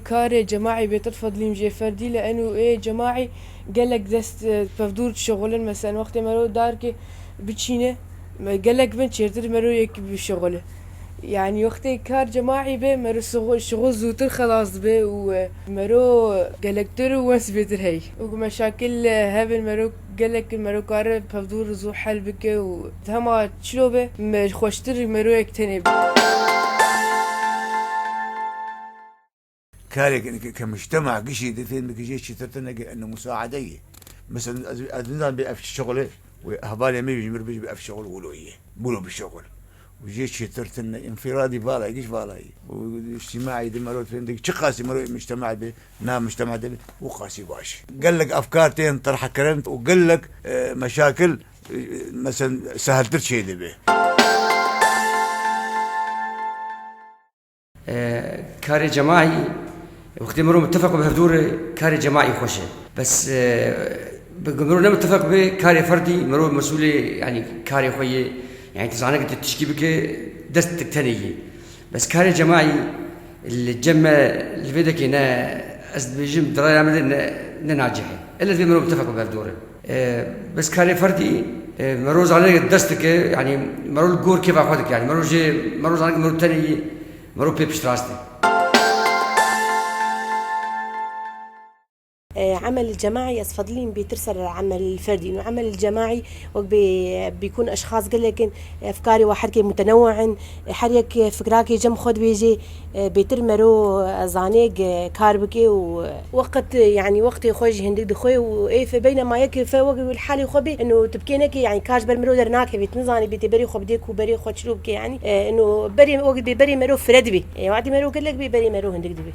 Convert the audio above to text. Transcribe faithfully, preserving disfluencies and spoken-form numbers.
Karê cemaî bêtir fedlîm jê ferdî le eno ê cemaî gelek dest, e, pevdûr dişixulin. Mesela wextê mero darkê biçîne, me gelek bin çêtir mero yek bişixule. Yani wextê kar cemaî be, mero şixul, şixul zûtir xelas dibe û, e, mero gelektir û wens bêtir hey. Û meşakil, e, hebin mero gelek mero kare pevdûr zû hel bike û hema çilo be, me xweştir mero yek tenê be. Karê ke, ke, ke mujtema gişî dê fêm bike jê çêtir tune ke eno musaade ye. Mesela ez, ez nizanim bê ev çi şixul e, wê hevalê me jî mir bijî bê ev şixul wilo ye. Wilo bişixul. Û jê çêtir tune, înfiradî vala ye, giş vala ye. Û îctîmaî de mero fêm dike, çiqasî mero mujtema be, nav mujtema de be, û qasî baş. Gelek efkar tên terhkirin û gelek, e, meşakil, e, mesela seheltir çêdibe. E, karê cemaî, wextê mero mitefeq be hevdû re, karê cemaî xweş e. Bes, e, bi mero ne mitefeq be, karê ferdî, mero mesûlê, yani karê xwe ye. Yani tu zanekî tu tişkî bike, dest tu tenê ye. Bes karê cemaî li cem me li vê dekê ne, ez dibêjim, di raya me de ne, ne nacih e. Ella divê mero mitefeq be hevdû re. E, bes karê ferdî, e, mero zanekî dest dike, yani mero li gor kêfa xwe dike, yani mero jê, mero zanekî mero tenê ye, mero pê piştrast e. E, emel cemaî ez fedlîm bêtir ser emel ferdî. Ino emel cemaî wek bê, bîkûn eşxas gelek in, efkarê we herkê mutenewi in, her yek fikrakê cem xwe dibêjê, e, bêtir mero, e, zanê ge kar bike û, e, weqt, e, yani wextê xwe jî hindik dixwe û ê fe beynema yekê fe wek li halê xwe bê, ino tu bikê nekê, yani kar ji ber mero dernakeve, tu nizanî bê tê berê xwe bidê ku berê xwe çilo bike, yani, e, ino berê wek bê berê mero fire dibê. E, wadî mero gelek bê berê mero hindik dibê.